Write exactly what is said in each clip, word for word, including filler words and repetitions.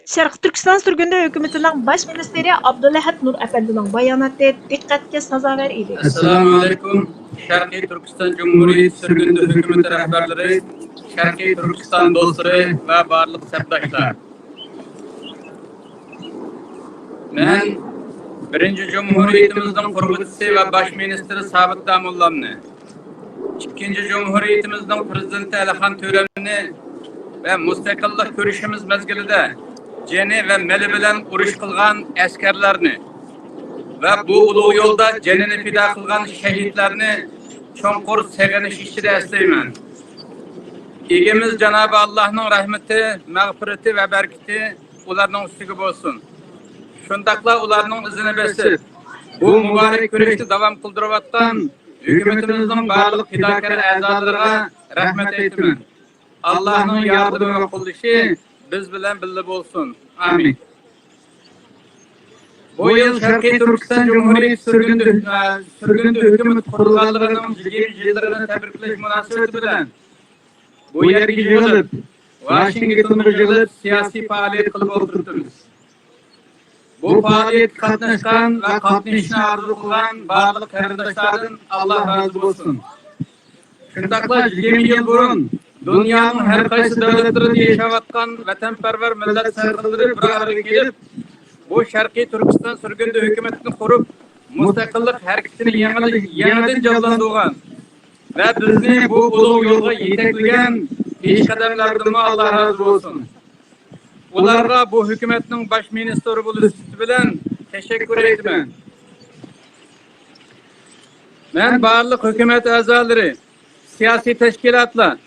شەرقىي تۈركىستان سۈرگۈندە ھۆكۈمىتىنىڭ باش مىنىستىرى ئابدۇلئەھەد نۇر ئەپەندىنىڭ باياناتى دىققەتكە سازاۋەر ئىدى. ئەسسالامۇ ئەلەيكۇم. شەرقىي تۈركىستان جۇمھۇرىيىتى سۈرگۈندە ھۆكۈمىتى رەھبەرلىرى، شەرقىي تۈركىستان دوستلىرى ۋە بارلىق سەپداشلار. مەن بىرىنچى جۇمھۇرىيىتىمىزنىڭ قۇرغۇچىسى ۋە باش مىنىستىرى سابىت داموللامنى، ئىككىنچى جۇمھۇرىيىتىمىزنىڭ پىرېزىدېنتى ئەلىخان تۆرەمنى ۋە مۇستەقىللىق كۈرىشىمىز مەزگىلىدە جېنى ۋە مېلى بىلەن ئۇرۇش قىلغان ئەسكەرلەرنى ۋە بۇ ئۇلۇغ يولدا جېنىنى پىدا قىلغان شەھىدلەرنى چوڭقۇر سېغىنىش ئىچىدە ئەسلەيمەن. ئىگىمىز جانابى ئاللاھنىڭ رەھمىتى، مەغپىرىتى ۋە بەرىكىتى ئۇلارنىڭ ئۈستىگە بولسۇن. شۇنداقلا ئۇلارنىڭ ئىزىنى بېسىپ، بۇ مۇبارەك كۈرەشنى داۋام قىلدۇرۇۋاتقان ھۆكۈمىتىمىزنىڭ بارلىق پىداكار ئەزالىرىغا رەھمەت ئېيتىمەن. ئاللاھنىڭ ياردىمى ۋە قوللىشى بىز بىلەن بىللە بولسۇن. ئامىن. بۇ يىل شەرقىي تۈركىستان جۇمھۇرىيىتى سۈرگۈندە، سۈرگۈندە ھۆكۈمىتى قۇرۇلغانلىقىنىڭ يىگىرمە يىللىقىنى تەبرىكلەش مۇناسىۋىتى بىلەن بۇ يەرگە يىغىلىپ، ۋاشىنگتونغا يىغىلىپ سىياسىي پائالىيەت قىلىپ ئولتۇرۇپتىمىز. بۇ پائالىيەتكە قاتناشقان ۋە قاتنىشىشنى ئارزۇ قىلغان بارلىق قېرىنداشلاردىن ئاللا رازى بولسۇن. شۇنداقلا يىگىرمە يىل بۇرۇن دۇنيانىڭ ھەر قايسى دۆلەتلىرىدە ياشاۋاتقان ۋەتەنپەرۋەر مىللەت سەرخىللىرى بىر ئارىغا كېلىپ، بۇ شەرقىي تۈركىستان سۈرگۈندە ھۆكۈمىتىنى قۇرۇپ، مۇستەقىللىق ھەرىكىتىنى يېڭىدىن، يېڭىدىن جانلاندۇرغان ۋە بىزنى بۇ ئۇلۇغ يولغا يېتەكلىگەن پېشقەدەملەردىنمۇ ئاللا رازى بولسۇن. ئۇلارغا بۇ ھۆكۈمەتنىڭ باش مىنىستىرى بولۇش سۈپىتى بىلەن تەشەككۈر ئېيتىمەن. مەن بارلىق ھۆكۈمەت ئەزالىرى، سىياسىي تەشكىلاتلار،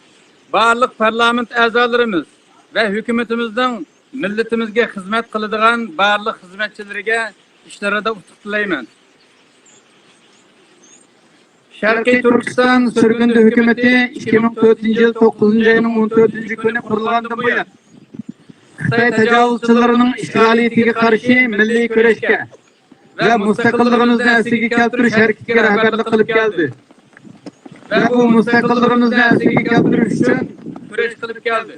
بارلىق پارلامېنت ئەزالىرىمىز ۋە ھۆكۈمىتىمىزنىڭ مىللىتىمىزگە خىزمەت قىلىدىغان بارلىق خىزمەتچىلىرىگە ئىشلىرىدا ئۇتۇق تىلەيمەن. شەرقىي تۈركىستان سۈرگۈندە ھۆكۈمىتى ئىككى مىڭ تۆتىنچى يىل توققۇزىنچى ئاينىڭ ئون تۆتىنچى كۈنى قۇرۇلغاندىن بۇيان، خىتاي تاجاۋۇزچىلىرىنىڭ ئىشغالىيىتىگە قارشى مىللىي كۈرەشكە ۋە مۇستەقىللىقىمىزنى ئەسلىگە كەلتۈرۈش ھەرىكىتىگە رەھبەرلىك قىلىپ كەلدى ۋە بۇ مۇستەقىللىقىمىزنى ئەسلىگە كەلتۈرۈش ئۈچۈن كۈرەش قىلىپ كەلدى.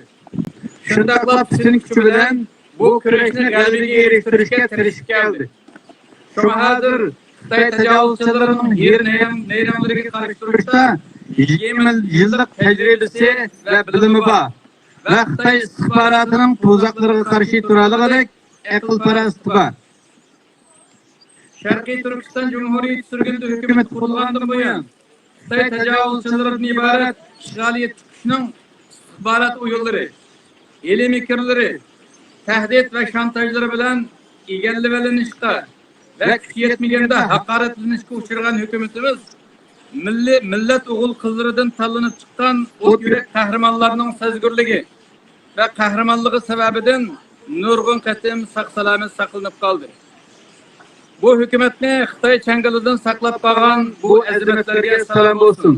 شۇنداقلا پۈتۈن كۈچى بىلەن بۇ كۈرەشنى غەلىبىگە ئېرىشتۈرۈشكە تىرىشىپ كەلدى. شۇڭا ھازىر خىتاي تاجاۋۇزچىلىرىنىڭ ھىيلە-نەيرەڭلىرىگە قارشى تۇرۇشتا يىگىرمە يىللىق تەجرىبىسى ۋە بىلىمى بار ۋە خىتاي ئىستىخباراتىنىڭ تۇزاقلىرىغا قارشى تۇرالىغۇدەك ئەقىل-پاراسىتى بار. شەرقىي تۈركىستان جۇمھۇرىيىتى سۈرگۈندە ھۆكۈمىتى قۇرۇلغاندىن بۇيان، خىتاي تاجاۋۇزچىلىرىدىن ئىبارەت ئىشغالىيەتچى كۈچنىڭ ئىستىخبارات ئويۇنلىرى، ھىيلە-مىكىرلىرى، تەھدىت ۋە شانتاژلىرى بىلەن ئىگىلىۋېلىنىشقا ۋە كۈچى يەتمىگەندە ھاقارەتلىنىشكە ئۇچرىغان ھۆكۈمىتىمىز مىللىي، مىللەت ئوغۇل-قىزلىرىدىن تاللىنىپ چىققان ئوت يۈرەك قەھرىمانلارنىڭ سەزگۈرلۈكى ۋە قەھرىمانلىقى سەۋەبىدىن نۇرغۇن قېتىم ساق-سالامەت ساقلىنىپ قالدى. بۇ ھۆكۈمەتنى خىتاي چاڭگىلىدىن ساقلاپ قالغان بۇ ئەزىمەتلەرگە سالام بولسۇن.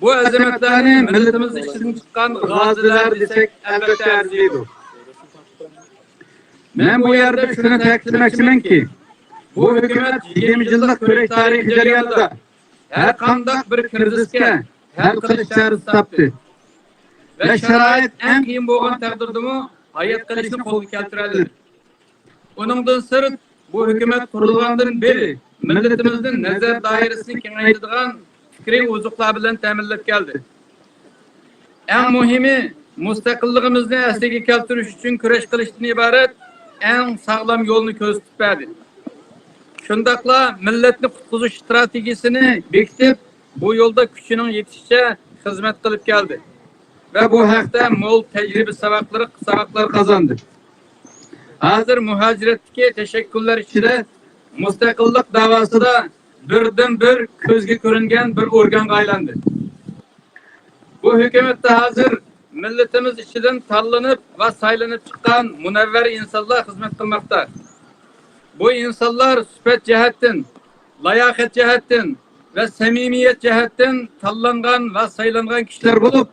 بۇ ئەزىمەتلەرنى مىللىتىمىز ئىچىدىن چىققان غازىلەر دېسەك، ئەلۋەتتە ئەرزىيدۇ. مەن بۇ يەردە شۇنى تەكىتلىمەكچىمەنكى، بۇ ھۆكۈمەت يىگىرمە يىللىق كۈرەش تارىخى جەريانىدا ھەر قانداق بىر كىرىزىسكە ھەل قىلىش چارىسى تاپتى ۋە شارائىت ئەڭ قىيىن بولغان تەقدىردىمۇ ھايات قېلىشنى قولغا كەلتۈرەلىدى. ئۇنىڭدىن سىرت، بۇ ھۆكۈمەت قۇرۇلغاندىن بېرى مىللىتىمىزنى نەزەر دائىرىسىنى كېڭەيتىدىغان پىكرىي ئوزۇقلار بىلەن تەمىنلەپ كەلدى. ئەڭ مۇھىمى، مۇستەقىللىقىمىزنى ئەسلىگە كەلتۈرۈش ئۈچۈن كۈرەش قىلىشتىن ئىبارەت ئەڭ ساغلام يولنى كۆرسىتىپ بەردى. شۇنداقلا مىللەتنى قۇتقۇزۇش ئىستراتېگىيىسىنى بېكىتىپ، بۇ يولدا كۈچىنىڭ يېتىشىچە خىزمەت قىلىپ كەلدى ۋە بۇ ھەقتە مول تەجرىبە ساۋاقلىرى، ساۋاقلار قازاندى. ھازىر مۇھاجىرەتتىكى تەشەككۈللەر ئىچىدە مۇستەقىللىق داۋاسىدا بىردىنبىر كۆزگە كۆرۈنگەن بىر ئورگانغا ئايلاندى. بۇ ھۆكۈمەتتە ھازىر مىللىتىمىز ئىچىدىن تاللىنىپ ۋە سايلىنىپ چىققان مۇنەۋۋەر ئىنسانلار خىزمەت قىلماقتا. بۇ ئىنسانلار سۈپەت جەھەتتىن، لاياقەت جەھەتتىن ۋە سەمىمىيەت جەھەتتىن تاللانغان ۋە سايلانغان كىشىلەر بولۇپ،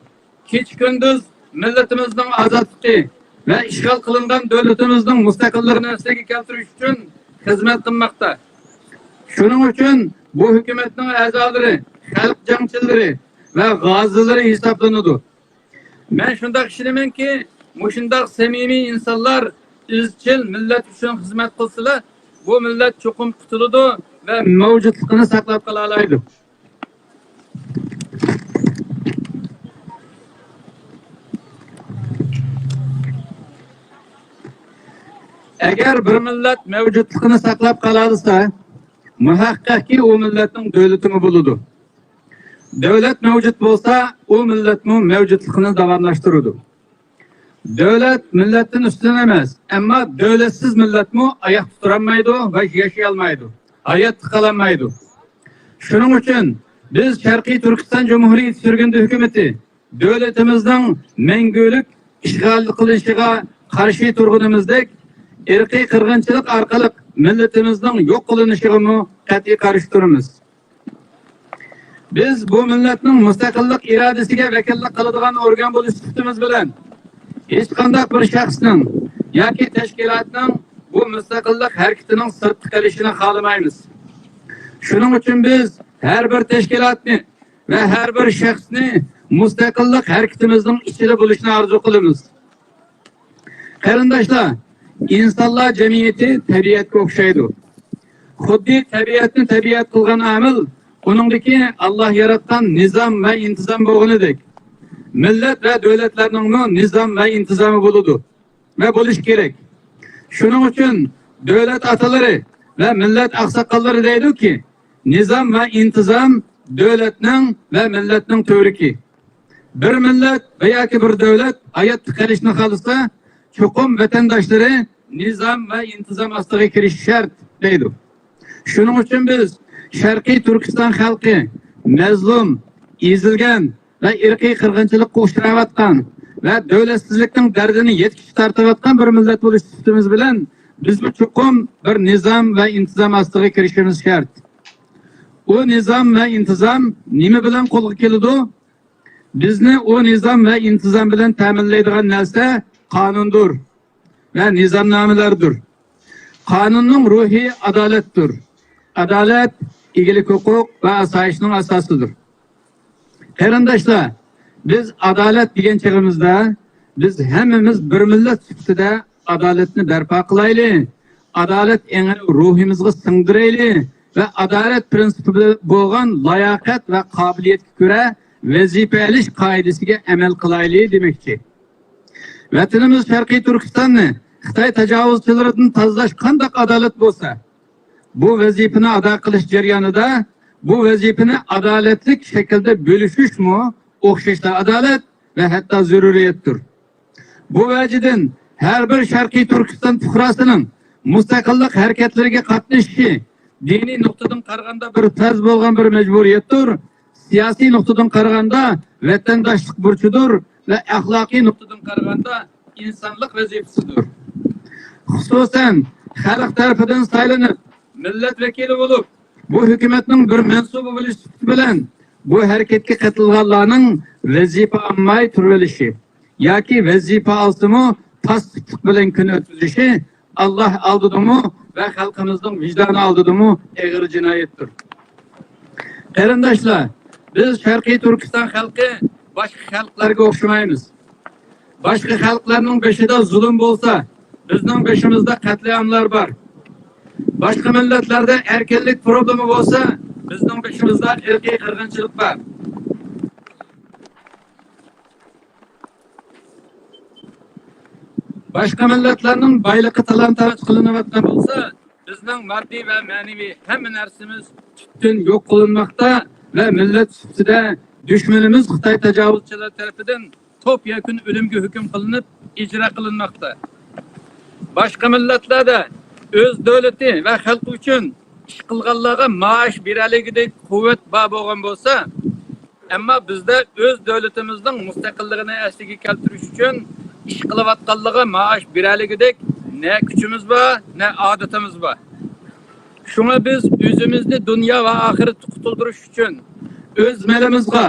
كېچە-كۈندۈز مىللىتىمىزنىڭ ئازادلىقى ۋە ئىشغال قىلىنغان دۆلىتىمىزنىڭ مۇستەقىللىقىنى ئەسلىگە كەلتۈرۈش ئۈچۈن خىزمەت قىلماقتا. شۇنىڭ ئۈچۈن بۇ ھۆكۈمەتنىڭ ئەزالىرى خەلق جەڭچىلىرى ۋە غازىلىرى ھېسابلىنىدۇ. مەن شۇنداق ئىشىنىمەنكى، مۇشۇنداق سەمىمىي ئىنسانلار ئىزچىل مىللەت ئۈچۈن خىزمەت قىلسىلا، بۇ مىللەت چوقۇم قۇتۇلىدۇ ۋە مەۋجۇتلۇقىنى ساقلاپ قالالايدۇ. ئەگەر بىر مىللەت مەۋجۇتلۇقىنى ساقلاپ قالالىسا، مۇھەققەقكى ئۇ مىللەتنىڭ دۆلىتىمۇ بولىدۇ. دۆلەت مەۋجۇت بولسا، ئۇ مىللەتمۇ مەۋجۇتلۇقىنى داۋاملاشتۇرىدۇ. دۆلەت مىللەتتىن ئۈستۈن ئەمەس، ئەمما دۆلەتسىز مىللەتمۇ ئاياقتا تۇرالمايدۇ ۋە ياشىيالمايدۇ، ھاياتلىق قالالمايدۇ. شۇنىڭ ئۈچۈن بىز شەرقىي تۈركىستان جۇمھۇرىيىتى سۈرگۈندە ھۆكۈمىتى دۆلىتىمىزنىڭ مەڭگۈلۈك ئىشغال قىلىنىشىغا قارشى تۇرغىنىمىزدەك، ئىرقىي قىرغىنچىلىق ئارقىلىق مىللىتىمىزنىڭ يوق قىلىنىشىغىمۇ قەتئىي قارشى تۇرىمىز. بىز بۇ مىللەتنىڭ مۇستەقىللىق ئىرادىسىگە ۋەكىللىك قىلىدىغان ئورگان بولۇش سۈپىتىمىز بىلەن، ھېچقانداق بىر شەخسنىڭ ياكى تەشكىلاتنىڭ بۇ مۇستەقىللىق ھەرىكىتىنىڭ سىرتتا قېلىشىنى خالىمايمىز. شۇنىڭ ئۈچۈن بىز ھەر بىر تەشكىلاتنى ۋە ھەر بىر شەخسنى مۇستەقىللىق ھەرىكىتىمىزنىڭ ئىچىدە بولۇشىنى ئارزۇ قىلىمىز. قېرىنداشلار، ئىنسانلار جەمئىيىتى تەبىئەتكە ئوخشايدۇ. خۇددى تەبىئەتنى تەبىئەت قىلغان ئامىل ئۇنىڭدىكى ئاللا ياراتقان نىزام ۋە ئىنتىزام بولغىنىدەك، مىللەت ۋە دۆلەتلەرنىڭمۇ نىزام ۋە ئىنتىزامى بولىدۇ ۋە بولۇشى كېرەك. شۇنىڭ ئۈچۈن دۆلەت ئاتىلىرى ۋە مىللەت ئاقساقاللىرى دەيدۇكى، نىزام ۋە ئىنتىزام دۆلەتنىڭ ۋە مىللەتنىڭ تۈۋرۈكى. بىر مىللەت ۋە ياكى بىر دۆلەت ھاياتتا قېلىشنى خالىسا، چوقۇم ۋەتەنداشلىرى نىزام ۋە ئىنتىزام ئاستىغا كىرىشى شەرت، دەيدۇ. شۇنىڭ ئۈچۈن بىز شەرقىي تۈركىستان خەلقى مەزلۇم، ئېزىلگەن ۋە ئىرقىي قىرغىنچىلىققا ئۇچراۋاتقان ۋە دۆلەتسىزلىكنىڭ دەردىنى يەتكۈچە تارتىۋاتقان بىر مىللەت بولۇش سۈپىتىمىز بىلەن، بىزمۇ چوقۇم بىر نىزام ۋە ئىنتىزام ئاستىغا كىرىشىمىز شەرت. ئۇ نىزام ۋە ئىنتىزام نېمە بىلەن قولغا كېلىدۇ؟ بىزنى ئۇ نىزام ۋە ئىنتىزام بىلەن تەمىنلەيدىغان نەرسە قانۇندۇر ۋە نىزامنامىلەردۇر. قانۇننىڭ روھى ئادالەتتۇر. ئادالەت ئىگىلىك ھوقۇق ۋە ئاسايىشنىڭ ئاساسىدۇر. قېرىنداشلار، بىز ئادالەت دېگەن چېغىمىزدا، بىز ھەممىمىز بىر مىللەت سۈپىتىدە ئادالەتنى بەرپا قىلايلى، ئادالەت ئېڭىنى روھىمىزغا سىڭدۈرەيلى ۋە ئادالەت پىرىنسىپى بولغان لاياقەت ۋە قابىلىيەتكە كۆرە ۋەزىپە ئېلىش قائىدىسىگە ئەمەل قىلايلى دېمەكچى. ۋەتىنىمىز شەرقىي تۈركىستاننى خىتاي تاجاۋۇزچىلىرىدىن تازىلاش قانداق ئادالەت بولسا، بۇ ۋەزىپىنى ئادا قىلىش جەريانىدا بۇ ۋەزىپىنى ئادالەتلىك شەكىلدە بۆلۈشۈشمۇ ئوخشاشلا ئادالەت ۋە ھەتتا زۆرۈرىيەتتۇر. بۇ ۋەجىدىن ھەر بىر شەرقىي تۈركىستان پۇقراسىنىڭ مۇستەقىللىق ھەرىكەتلىرىگە قاتنىشىشى دىنىي نۇقتىدىن قارىغاندا بىر پەرز بولغان بىر مەجبۇرىيەتتۇر. سىياسىي نۇقتىدىن قارىغاندا ۋەتەنداشلىق بۇرچىدۇر ۋە ئەخلاقىي نۇقتىدىن قارىغاندا ئىنسانلىق ۋەزىپىسىدۇر. خۇسۇسەن، خەلق تەرىپىدىن سايلىنىپ، مىللەت ۋەكىلى بولۇپ، بۇ ھۆكۈمەتنىڭ بىر مەنسۇبى بولۇش سۈپىتى بىلەن بۇ ھەرىكەتكە قېتىلغانلارنىڭ ۋەزىپە ئالماي تۇرۇۋېلىشى ياكى ۋەزىپە ئالسىمۇ پاسسىپلىق بىلەن كۈن ئۆتكۈزۈشى ئاللا ئالدىدىمۇ ۋە خەلقىمىزنىڭ ۋىجدانى ئالدىدىمۇ ئېغىر جىنايەتتۇر. قېرىنداشلار، بىز شەرقىي تۈركىستان خەلقى باشقا خەلقلەرگە ئوخشىمايمىز. باشقا خەلقلەرنىڭ بېشىدا زۇلۇم بولسا، بىزنىڭ بېشىمىزدا قەتلىئاملار بار. باشقا مىللەتلەردە ئەركىنلىك پروبلېمى بولسا، بىزنىڭ بېشىمىزدا ئىرقىي قىرغىنچىلىق بار. باشقا مىللەتلەرنىڭ بايلىقى تالان-تاراج قىلىنىۋاتقان بولسا، بىزنىڭ ماددىي ۋە مەنىۋى ھەممە نەرسىمىز تۈپتىن يوق قىلىنماقتا ۋە مىللەت سۈپىتىدە دۈشمىنىمىز خىتاي تاجاۋۇزچىلىرى تەرىپىدىن توپ يەكۈن ئۆلۈمگە ھۆكۈم قىلىنىپ ئىجرا قىلىنماقتا. باشقا مىللەتلەردە ئۆز دۆلىتى ۋە خەلقى ئۈچۈن ئىش قىلغانلارغا مائاش بېرەلىگۈدەك قۇۋۋەت بار بولغان بولسا، ئەمما بىزدە ئۆز دۆلىتىمىزنىڭ مۇستەقىللىقىنى ئەسلىگە كەلتۈرۈش ئۈچۈن ئىش قىلىۋاتقانلىرىغا مائاش بېرەلىگۈدەك نە كۈچىمىز بار، نە ئادىتىمىز بار. شۇڭا بىز ئۆزىمىزنى دۇنيا ۋە ئاخىرەتتە قۇتۇلدۇرۇش ئۈچۈن ئۆز مېلىمىزغا،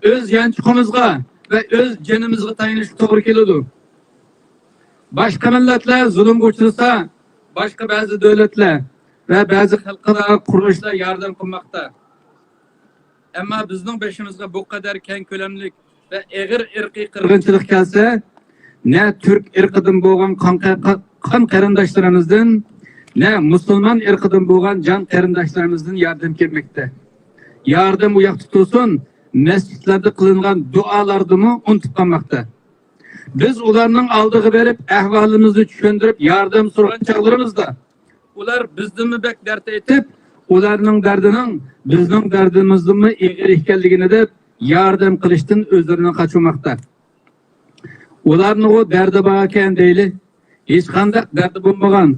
ئۆز يانچۇقىمىزغا ۋە ئۆز جېنىمىزغا تايىنىشقا توغرا كېلىدۇ. باشقا مىللەتلەر زۇلۇمغا ئۇچرىسا، باشقا بەزى دۆلەتلەر ۋە بەزى خەلقئارا قۇرۇلۇشلار ياردەم قىلماقتا. ئەمما بىزنىڭ بېشىمىزغا بۇ قەدەر كەڭ كۆلەملىك ۋە ئېغىر ئىرقىي قىرغىنچىلىق كەلسە، نە تۈرك ئىرقىدىن بولغان قان-، قان-، قان قېرىنداشلىرىمىزدىن، نە مۇسۇلمان ئىرقىدىن بولغان جان قېرىنداشلىرىمىزدىن ياردەم كەلمەكتە. ياردەم ئۇ ياقتا تۇرسۇن، مەسچىتلەردە قىلىنغان دۇئالاردىمۇ ئۇنتۇپ قالماقتا. بىز ئۇلارنىڭ ئالدىغا بېرىپ، ئەھۋالىمىزنى چۈشەندۈرۈپ، ياردەم سورىغان چاغلىرىمىزدا، ئۇلار بىزدىنمۇ بەك دەرد ئېيتىپ، ئۇلارنىڭ دەردىنىڭ بىزنىڭ دەردىمىزدىنمۇ ئېغىر ئىكەنلىكىنى دەپ، ياردەم قىلىشتىن ئۆزلىرىنى قاچۇرماقتا. ئۇلارنىڭغۇ دەردى باركەن دەيلى. ھېچقانداق دەردى بولمىغان،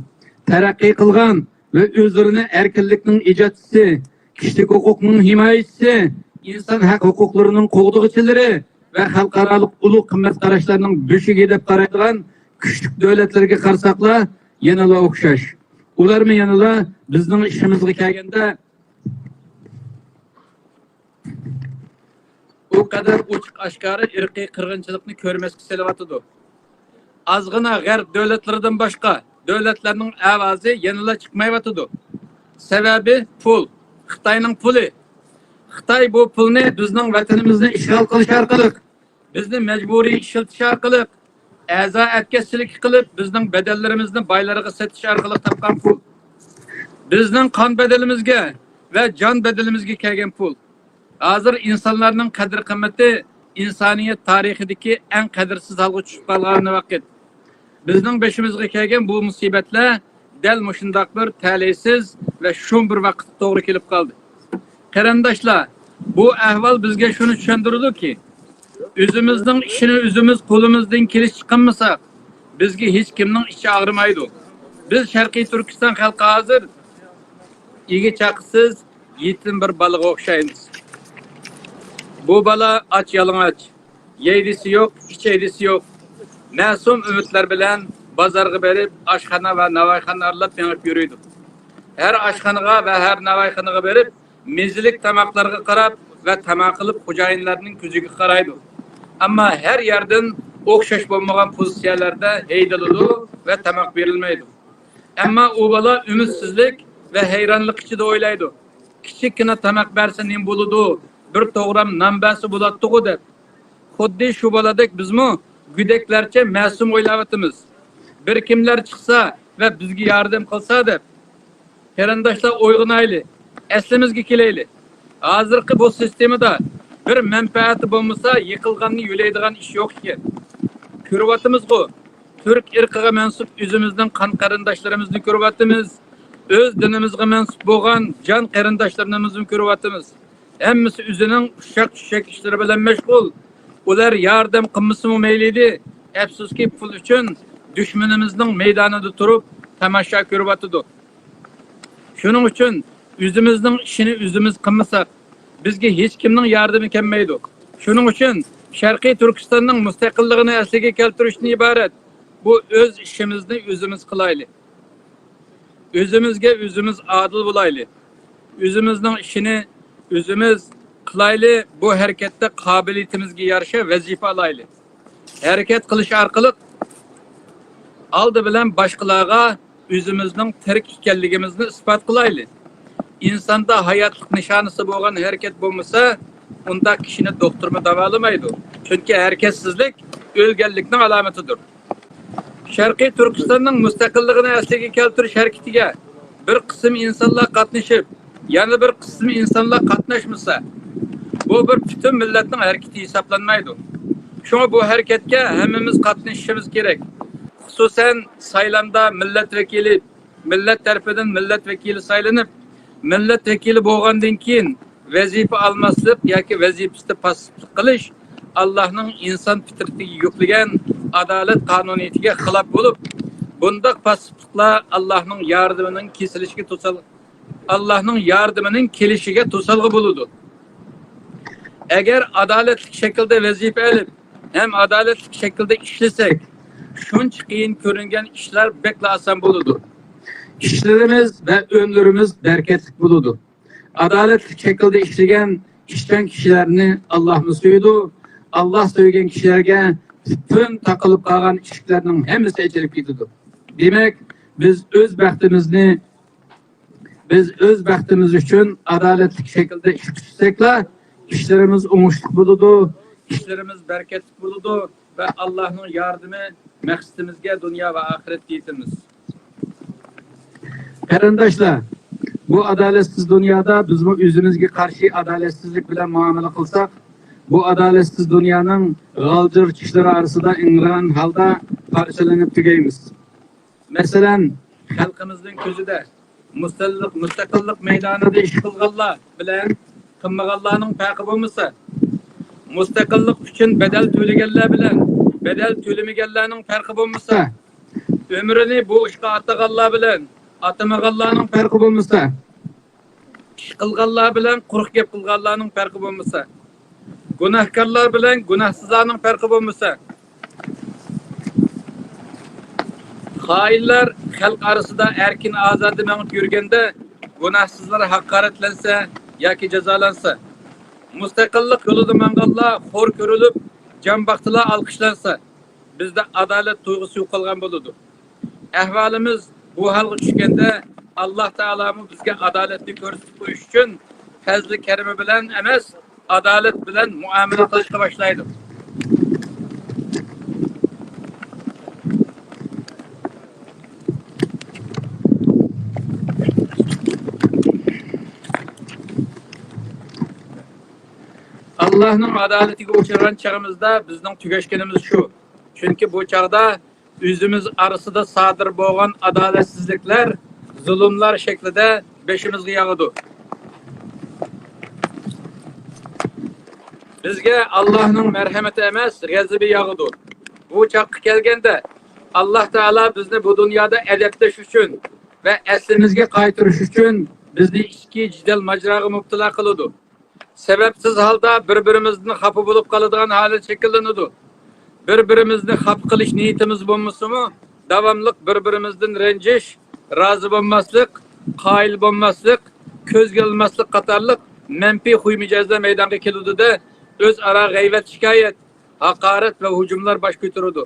تەرەققىي قىلغان ۋە ئۆزلىرىنى ئەركىنلىكنىڭ ئىجادچىسى، كىشىلىك ھوقۇقنىڭ ھىمايىچىسى، ئىنسان ھەق ھوقۇقلىرىنىڭ قوغدىغۇچىلىرى ۋە خەلقئارالىق ئۇلۇغ قىممەت قاراشلارنىڭ بۆشۈكى دەپ قارايدىغان كۈچلۈك دۆلەتلەرگە قارىساقلا يەنىلا ئوخشاش. ئۇلارمۇ يەنىلا بىزنىڭ ئىشىمىزغا كەلگەندە ئۇ قەدەر ئوچۇق ئاشكارا ئىرقىي قىرغىنچىلىقنى كۆرمەسكە سېلىۋاتىدۇ. ئازغىنا غەرب دۆلەتلىرىدىن باشقا دۆلەتلەرنىڭ ئاۋازى يەنىلا چىقمايۋاتىدۇ. سەۋەبى پۇل. خىتاينىڭ پۇلى. خىتاي بۇ پۇلنى بىزنىڭ ۋەتىنىمىزنى ئىشغال قىلىش ئارقىلىق، بىزنى مەجبۇرىي ئىشلىتىش ئارقىلىق، ئەزا ئەتكەسچىلىكى قىلىپ، بىزنىڭ بەدەنلىرىمىزنى بايلارغا سېتىش ئارقىلىق تاپقان پۇل. بىزنىڭ قان بەدىلىمىزگە ۋە جان بەدىلىمىزگە كەلگەن پۇل. ھازىر ئىنسانلارنىڭ قەدىر-قىممىتى ئىنسانىيەت تارىخىدىكى ئەڭ قەدىرسىز ھالغا چۈشۈپ قالغان ۋاقىت. بىزنىڭ بېشىمىزغا كەلگەن بۇ مۇسىبەتلەر دەل مۇشۇنداق بىر تەلەيسىز ۋە شۇم بىر ۋاقىتتا توغرا كېلىپ قالدى. قېرىنداشلار، بۇ ئەھۋال بىزگە شۇنى چۈشەندۈرىدۇكى، ئۆزىمىزنىڭ ئىشىنى ئۆزىمىز قولىمىزدىن كېلىشىچە قىلمىساق، بىزگە ھېچكىمنىڭ ئىچى ئاغرىمايدۇ. بىز شەرقىي تۈركىستان خەلقى ھازىر ئىگە چاقىسىز، يېتىم بىر بالىغا ئوخشايمىز. بۇ بالا ئاچ يالىڭاچ، يەيدىسى يوق، ئىچەيدىسى يوق. مەسۇم ئۈمىدلەر بىلەن بازارغا بېرىپ، ئاشخانا ۋە ناۋايخانا ئارىلاپ مېڭىپ يۈرىدۇ. ھەر ئاشخانىغا ۋە ھەر ناۋايخانىغا بېرىپ، مېزىلىك تاماقلارغا قاراپ ۋە تاماق قىلىپ، خوجايىنلارنىڭ كۆزىگە قارايدۇ. ئەمما ھەر يەردىن ئوخشاش بولمىغان پوزىتسىيەلەردە ھەيدىلىدۇ ۋە تاماق بېرىلمەيدۇ. ئەمما ئۇ بالا ئۈمىدسىزلىك ۋە ھەيرانلىق ئىچىدە ئويلايدۇ، كىچىككىنە تاماق بەرسە نېمە بولىدۇ، بىر توغرام نان بەرسە بولاتتىغۇ دەپ. خۇددى شۇ بالىدەك بىزمۇ گۆدەكلەرچە مەسۇم ئويلاۋاتىمىز. بىر كىملەر چىقسا ۋە بىزگە ياردەم قىلسا دەپ. قېرىنداشلار، ئويغىنايلى، ئەسلىمىزگە كېلەيلى. ھازىرقى بۇ سىستېمىدا بىر مەنپەئەتى بولمىسا، يىقىلغاننى يۆلەيدىغان ئىش يوق ئىكەن. كۆرۈۋاتىمىزغۇ، تۈرك ئىرقىغا مەنسۇپ ئۆزىمىزنىڭ قان قېرىنداشلىرىمىزنى كۆرۈۋاتىمىز، ئۆز دىنىمىزغا مەنسۇپ بولغان جان قېرىنداشلىرىمىزنى كۆرۈۋاتىمىز. ھەممىسى ئۆزىنىڭ ئۇششاق-چۈششەك ئىشلىرى بىلەن مەشغۇل. ئۇلار ياردەم قىلمىسىمۇ مەيلى ئىدى. ئەپسۇسكى، پۇل ئۈچۈن دۈشمىنىمىزنىڭ مەيدانىدا تۇرۇپ تاماشا كۆرۈۋاتىدۇ. شۇنىڭ ئۈچۈن ئۆزىمىزنىڭ ئىشىنى ئۆزىمىز قىلمىساق، بىزگە ھېچكىمنىڭ ياردىمى كەلمەيدۇ. شۇنىڭ ئۈچۈن شەرقىي تۈركىستاننىڭ مۇستەقىللىقىنى ئەسلىگە كەلتۈرۈشتىن ئىبارەت بۇ ئۆز ئىشىمىزنى ئۆزىمىز قىلايلى. ئۆزىمىزگە ئۆزىمىز ئادىل بولايلى. ئۆزىمىزنىڭ ئىشىنى ئۆزىمىز قىلايلى، بۇ ھەرىكەتتە قابىلىيىتىمىزگە يارىشا ۋەزىپە ئالايلى. ھەرىكەت قىلىش ئارقىلىق ئالدى بىلەن باشقىلارغا ئۆزىمىزنىڭ تىرىك ئىكەنلىكىمىزنى ئىسپات قىلايلى. ئىنساندا ھاياتلىق نىشانىسى بولغان ھەرىكەت بولمىسا، ئۇنداق كىشىنى دوختۇرمۇ داۋالىمايدۇ. چۈنكى ھەرىكەتسىزلىك ئۆلگەنلىكنىڭ ئالامىتىدۇر. شەرقىي تۈركىستاننىڭ مۇستەقىللىقىنى ئەسلىگە كەلتۈرۈش ھەرىكىتىگە بىر قىسىم ئىنسانلار قاتنىشىپ، يەنە بىر قىسىم ئىنسانلار قاتناشمىسا، بۇ بىر پۈتۈن مىللەتنىڭ ھەرىكىتى ھېسابلانمايدۇ. شۇڭا بۇ ھەرىكەتكە ھەممىمىز قاتنىشىشىمىز كېرەك. خۇسۇسەن، سايلامدا مىللەت ۋەكىلى، مىللەت تەرىپىدىن مىللەت ۋەكىلى سايلىنىپ، مىللەت ۋەكىلى بولغاندىن كېيىن، ۋەزىپە ئالماسلىق ياكى ۋەزىپىسىدە پاسسىپلىق قىلىش ئاللاھنىڭ ئىنسان پىترىتىگە يۈكلىگەن ئادالەت قانۇنىيىتىگە خىلاپ بولۇپ، بۇنداق پاسسىپلىقلار ئاللاھنىڭ ياردىمىنىڭ كېسىلىشىگە توسال-، ئاللاھنىڭ ياردىمىنىڭ كېلىشىگە توسالغۇ بولىدۇ. ئەگەر ئادالەتلىك شەكىلدە ۋەزىپە ئېلىپ، ھەم ئادالەتلىك شەكىلدە ئىشلىسەك، شۇنچە قىيىن كۆرۈنگەن ئىشلار بەكلا ئاسان بولىدۇ. ئىشلىرىمىز ۋە ئۆمرىمىز بەرىكەتلىك بولىدۇ. ئادالەتلىك شەكىلدە ئىشلىگەن ئىشچان كىشىلەرنى ئاللاھمۇ سۆيىدۇ. ئاللاھ سۆيگەن كىشىلەرگە پۈتۈن تاقىلىپ قالغان ئىشىكلەرنىڭ ھەممىسى ئېچىلىپ كېتىدۇ. دېمەك، بىز ئۆز بەختىمىزنى، بىز ئۆز بەختىمىز ئۈچۈن ئادالەتلىك شەكىلدە ئىش تۇتساقلا، ئىشلىرىمىز ئوڭۇشلۇق بولىدۇ، ئىشلىرىمىز بەرىكەتلىك بولىدۇ. ۋە ئاللاھنىڭ ياردىمى مەقسىتىمىزگە دۇنيا ۋە ئاخىرەتتە يېتىمىز. قېرىنداشلار، بۇ ئادالەتسىز دۇنيادا بىزمۇ ئۆزىمىزگە قارشى ئادالەتسىزلىك بىلەن مۇئامىلە قىلساق، بۇ ئادالەتسىز دۇنيانىڭ غالجىر چىشلىرى ئارىسىدا ئىڭرىغان ھالدا پارچىلىنىپ تۈگەيمىز. مەسىلەن، خەلقىمىزنىڭ كۆزىدە مۇستەقىللىق، مۇستەقىللىق مەيدانىدا ئىش قىلغانلار بىلەن قىلمىغانلارنىڭ پەرقى بولمىسا، مۇستەقىللىق ئۈچۈن بەدەل تۆلىگەنلەر بىلەن بەدەل تۆلىمىگەنلەرنىڭ پەرقى بولمىسا، ئۆمرىنى بۇ ئىشقا ئاتىغانلار بىلەن ئاتىمىغانلارنىڭ پەرقى بولمىسا، ئىش قىلغانلار بىلەن قۇرۇق گەپ قىلغانلارنىڭ پەرقى بولمىسا، گۇناھكارلار بىلەن گۇناھسىزلارنىڭ پەرقى بولمىسا، خائىنلار خەلق ئارىسىدا ئەركىن ئازادە مېڭىپ يۈرگەندە، گۇناھسىزلار ھاقارەتلەنسە ياكى جازالانسا، مۇستەقىللىق يولىدا ماڭغانلار خور كۆرۈلۈپ، جان باقتىلا ئالقىشلانسا، بىزدە ئادالەت تۇيغۇسى يوقالغان بولىدۇ. ئەھۋالىمىز بۇ ھالغا چۈشكەندە، ئاللاھ تائالامۇ بىزگە ئادالەتنى كۆرسىتىپ قويۇش ئۈچۈن پەزلى كەرىمى بىلەن ئەمەس، ئادالەت بىلەن مۇئامىلە قىلىشقا باشلايدۇ. ئاللاھنىڭ ئادالىتىگە ئۇچرىغان چېغىمىزدا بىزنىڭ تۈگەشكىنىمىز شۇ. چۈنكى بۇ چاغدا ئۆزىمىز ئارىسىدا سادىر بولغان ئادالەتسىزلىكلەر، زۇلۇملار شەكلىدە بېشىمىزغا ياغىدۇ. بىزگە ئاللاھنىڭ مەرھەمىتى ئەمەس، غەزىپى ياغىدۇ. بۇ چاغقا كەلگەندە، ئاللاھ تائالا بىزنى بۇ دۇنيادا ئەدەپلەش ئۈچۈن ۋە ئەسلىمىزگە قايتۇرۇش ئۈچۈن بىزنى ئىچكى جېدەل ماجىراغا مۇپتىلا قىلىدۇ. سەۋەبسىز ھالدا بىر-بىرىمىزدىن خاپا بولۇپ قالىدىغان ھالەت شەكىللىنىدۇ. بىر-بىرىمىزنى خاپا قىلىش نىيىتىمىز بولمىسىمۇ، داۋاملىق بىر-بىرىمىزدىن رەنجىش، رازى بولماسلىق، قايىل بولماسلىق، كۆزگە ئىلماسلىق قاتارلىق مەنپىي خۇي مىجەزلەر مەيدانغا كېلىدۇ-دە، ئۆزئارا غەيۋەت-شىكايەت، ھاقارەت ۋە ھۇجۇملار باش كۆتۈرىدۇ.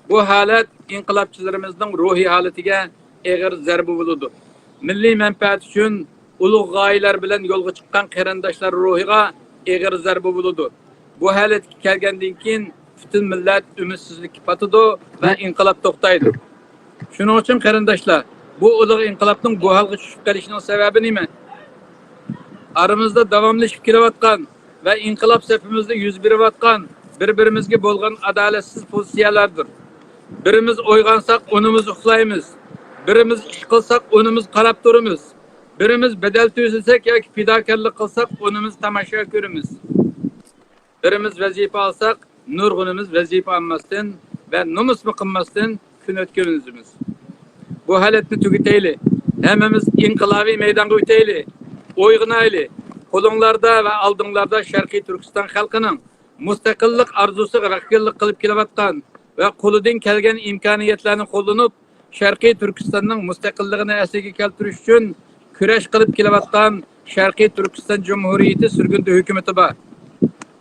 بۇ ھالەت ئىنقىلابچىلىرىمىزنىڭ روھىي ھالىتىگە ئېغىر زەربە بولىدۇ. مىللىي مەنپەئەت ئۈچۈن ئۇلۇغ غايىلەر بىلەن يولغا چىققان قېرىنداشلار روھىغا ئېغىر زەربە بولىدۇ. بۇ ھالەتكە كەلگەندىن كېيىن، پۈتۈن مىللەت ئۈمىدسىزلىككە پاتىدۇ ۋە ئىنقىلاب توختايدۇ. شۇنىڭ ئۈچۈن، قېرىنداشلار، بۇ ئۇلۇغ ئىنقىلابنىڭ بۇ ھالغا چۈشۈپ قېلىشىنىڭ سەۋەبى نېمە؟ ئارىمىزدا داۋاملىشىپ كېلىۋاتقان ۋە ئىنقىلاب سېپىمىزدە يۈز بېرىۋاتقان بىر-بىرىمىزگە بولغان ئادالەتسىز پوزىتسىيەلەردۇر. بىرىمىز ئويغانساق، ئۇنىمىز ئۇخلايمىز. بىرىمىز ئىش قىلساق، ئۇنىمىز قاراپ تۇرىمىز. بىرىمىز بەدەل تۆلىسەك ياكى پىداكارلىق قىلساق، ئۇنىمىز تاماشا كۆرىمىز. بىرىمىز ۋەزىپە ئالساق، نۇرغۇنىمىز ۋەزىپە ئالماستىن ۋە نومۇسمۇ قىلماستىن كۈن ئۆتكۈزىمىز. بۇ ھالەتنى تۈگىتەيلى. ھەممىمىز ئىنقىلابىي مەيدانغا ئۆتەيلى. ئويغىنايلى. قولۇڭلاردا ۋە ئالدىڭلاردا شەرقىي تۈركىستان خەلقىنىڭ مۇستەقىللىق ئارزۇسىغا ۋەكىللىك قىلىپ كېلىۋاتقان ۋە قولىدىن كەلگەن ئىمكانىيەتلەرنى قوللىنىپ، شەرقىي تۈركىستاننىڭ مۇستەقىللىقىنى ئەسلىگە كەلتۈرۈش ئۈچۈن كۈرەش قىلىپ كېلىۋاتقان شەرقىي تۈركىستان جۇمھۇرىيىتى سۈرگۈندە ھۆكۈمىتى بار.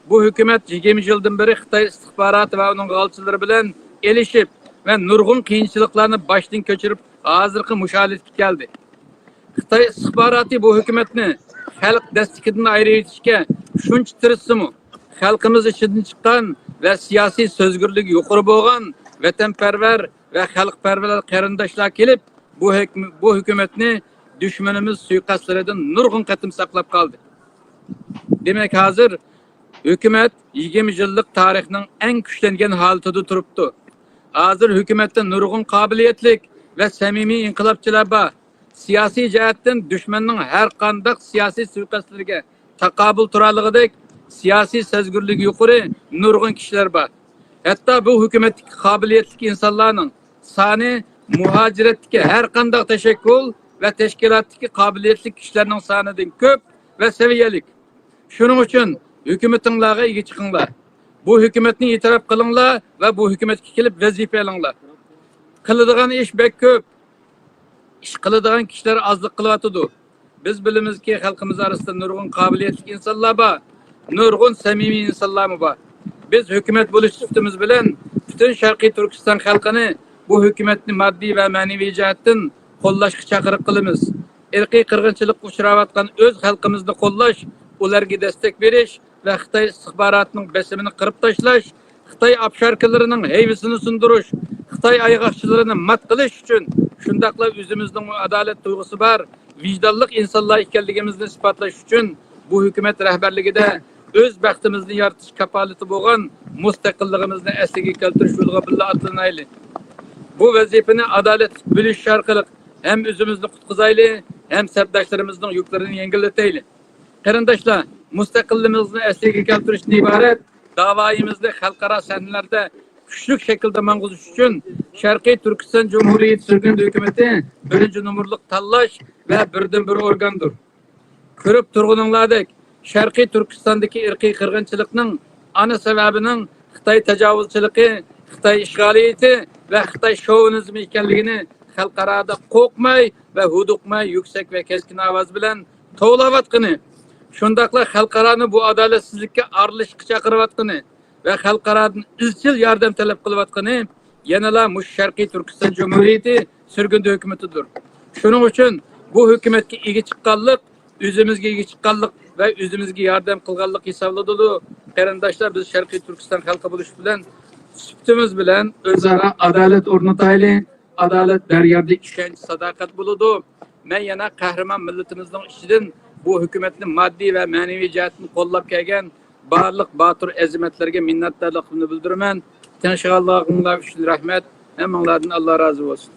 بۇ ھۆكۈمەت يىگىرمە يىلدىن بېرى خىتاي ئىستىخباراتى ۋە ئۇنىڭ غالچىلىرى بىلەن ئېلىشىپ ۋە نۇرغۇن قىيىنچىلىقلارنى باشتىن كەچۈرۈپ، ھازىرقى مۇشۇ ھالەتكە كەلدى. خىتاي ئىستىخباراتى بۇ ھۆكۈمەتنى خەلق دەستىكىدىن ئايرىۋېتىشكە شۇنچە تىرىشسىمۇ، خەلقىمىز ئىچىدىن چىققان ۋە سىياسىي سۆزگۈرلۈكى يۇقىرى بولغان ۋەتەنپەرۋەر ۋە خەلقپەرۋەر قېرىنداشلار كېلىپ، بۇ ھۆكۈم-، بۇ ھۆكۈمەتنى دۈشمىنىمىز سۇيىقەستلىرىدىن نۇرغۇن قېتىم ساقلاپ قالدى. دېمەك، ھازىر ھۆكۈمەت يىگىرمە يىللىق تارىخنىڭ ئەڭ كۈچلەنگەن ھالىتىدە تۇرۇپتۇ. ھازىر ھۆكۈمەتتە نۇرغۇن قابىلىيەتلىك ۋە سەمىمىي ئىنقىلابچىلار بار. سىياسىي جەھەتتىن دۈشمەننىڭ ھەر قانداق سىياسىي سۇيىقەستلىرىگە تاقابىل تۇرالىغۇدەك سىياسىي سەزگۈرلۈكى يۇقىرى نۇرغۇن كىشىلەر بار. ھەتتا بۇ ھۆكۈمەتتىكى قابىلىيەتلىك ئىنسانلارنىڭ سانى مۇھاجىرەتتىكى ھەر قانداق تەشەككۈل ۋە تەشكىلاتتىكى قابىلىيەتلىك كىشىلەرنىڭ سانىدىن كۆپ ۋە سەۋىيەلىك. شۇنىڭ ئۈچۈن ھۆكۈمىتىڭلارغا ئىگە چىقىڭلار. بۇ ھۆكۈمەتنى ئېتىراپ قىلىڭلار ۋە بۇ ھۆكۈمەتكە كېلىپ ۋەزىپە ئېلىڭلار. قىلىدىغان ئىش بەك كۆپ. ئىش قىلىدىغان كىشىلەر ئازلىق قىلىۋاتىدۇ. بىز بىلىمىزكى، خەلقىمىز ئارىسىدا نۇرغۇن قابىلىيەتلىك ئىنسانلار بار، نۇرغۇن سەمىمىي ئىنسانلارمۇ بار. بىز ھۆكۈمەت بولۇش سۈپىتىمىز بىلەن پۈتۈن شەرقىي تۈركىستان خەلقىنى بۇ ھۆكۈمەتنى ماددىي ۋە مەنىۋى جەھەتتىن قوللاشقا چاقىرىق قىلىمىز. ئىرقىي قىرغىنچىلىققا ئۇچراۋاتقان ئۆز خەلقىمىزنى قوللاش، ئۇلارغا دەستەك بېرىش ۋە خىتاي ئىستىخباراتىنىڭ بېسىمىنى قىرىپ تاشلاش، خىتاي ئاپشاركىلىرىنىڭ ھەيۋىسىنى سۇندۇرۇش، خىتاي ئايغاقچىلىرىنى مات قىلىش ئۈچۈن، شۇنداقلا ئۆزىمىزنىڭمۇ ئادالەت تۇيغۇسى بار، ۋىجدانلىق ئىنسانلار ئىكەنلىكىمىزنى ئىسپاتلاش ئۈچۈن بۇ ھۆكۈمەت رەھبەرلىكىدە ئۆز بەختىمىزنى يارىتىش كاپالىتى بولغان مۇستەقىللىقىمىزنى ئەسلىگە كەلتۈرۈش يولىغا بىللە ئاتلىنايلى. بۇ ۋەزىپىنى ئادالەتلىك بۆلۈش ئارقىلىق ھەم ئۆزىمىزنى قۇتقۇزايلى، ھەم سەپداشلىرىمىزنىڭ يۈكلىرىنى يەڭگىللىتەيلى. قېرىنداشلار، مۇستەقىللىقىمىزنى ئەسلىگە كەلتۈرۈشتىن ئىبارەت داۋايىمىزنى خەلقئارا سەھنىلەردە كۈچلۈك شەكىلدە ماڭغۇزۇش ئۈچۈن شەرقىي تۈركىستان جۇمھۇرىيىتى سۈرگۈندە ھۆكۈمىتى بىرىنچى نومۇرلۇق تاللاش ۋە بىردىنبىر ئورگاندۇر. كۆرۈپ تۇرغىنىڭلاردەك، شەرقىي تۈركىستاندىكى ئىرقىي قىرغىنچىلىقنىڭ ئانا سەۋەبىنىڭ خىتاي تاجاۋۇزچىلىقى، خىتاي ئىشغالىيىتى ۋە خىتاي شوۋىنىزمى ئىكەنلىكىنى خەلقئارادا قورقماي ۋە ھودۇقماي يۈكسەك ۋە كەسكىن ئاۋاز بىلەن توۋلاۋاتقىنى، شۇنداقلا خەلقئارانى بۇ ئادالەتسىزلىككە ئارىلىشىشقا چاقىرىۋاتقىنى ۋە خەلقئارادىن ئىزچىل ياردەم تەلەپ قىلىۋاتقىنى يەنىلا مۇشۇ شەرقىي تۈركىستان جۇمھۇرىيىتى سۈرگۈندە ھۆكۈمىتىدۇر. شۇنىڭ ئۈچۈن بۇ ھۆكۈمەتكە ئىگە چىققانلىق، ئۆزىمىزگە ئىگە چىققانلىق ۋە ئۆزىمىزگە ياردەم قىلغانلىق ھېسابلىنىدۇ. قېرىنداشلار، بىز شەرقىي تۈركىستان خەلقى بولۇش بىلەن سۈپىتىمىز بىلەن ئۆزئارا ئادالەت ئورنىتايلى. ئادالەت بەرگەردە ئىشەنچ، ساداقەت بولىدۇ. مەن يەنە قەھرىمان مىللىتىمىزنىڭ ئىچىدىن بۇ ھۆكۈمەتنى ماددىي ۋە مەنىۋى جەھەتتىن قوللاپ كەلگەن بارلىق باتۇر ئەزىمەتلەرگە مىننەتدارلىقىمنى بىلدۈرىمەن. تىڭشىغانلىقىڭلار ئۈچۈن رەھمەت. ھەممىڭلاردىن ئاللا رازى بولسۇن.